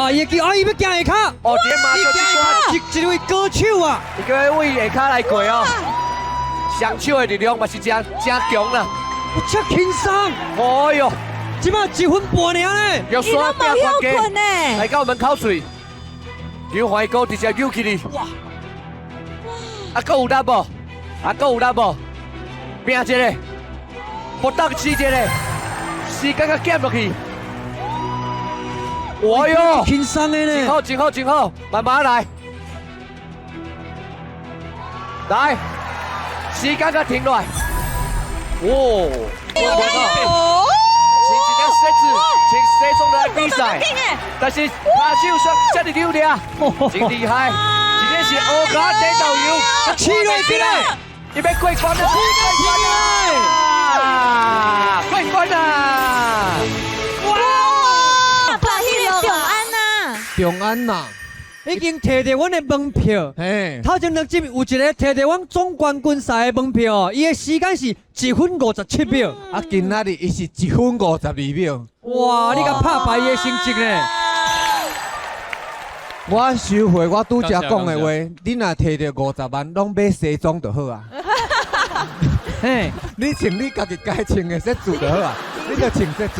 啊，伊叫啊，伊欲行下跤，哦，這馬伊上這關，行一位高手啊！伊叫伊位下跤來過哦，雙手的力量嘛是真真強啦。我遮輕鬆，哎喲，這擺1分半爾呢，玉山拼關困呢，來到門口喙，劉懷哥直接扭起哩。哇！啊，閣有力無？啊，閣有力無？拼一个，搏鬥試一个，時間較減落去。哎喲，輕鬆的呢，真好，真好，真好，慢慢來，來，時間較停落來。哇！請一個靴子，穿西裝來比賽，但是跤手卻這麼溜掠，真厲害！這個是烏跤底豆油，起來起來，伊欲過關了，過關啦！過關啦！哇！拍彼个長安呐，長安呐，已經摕著阮的門票。嘿，頭前兩集有一个摕著阮總冠軍賽的門票，伊的時間是1分57秒。啊，今仔日伊是1分52秒。哇！你共拍敗伊的成績呢？我收回我拄才講的話，你若摕著50萬，攏買西裝就好啊。嘿，你穿你家己該穿的衫子就好啊，你就穿衫子。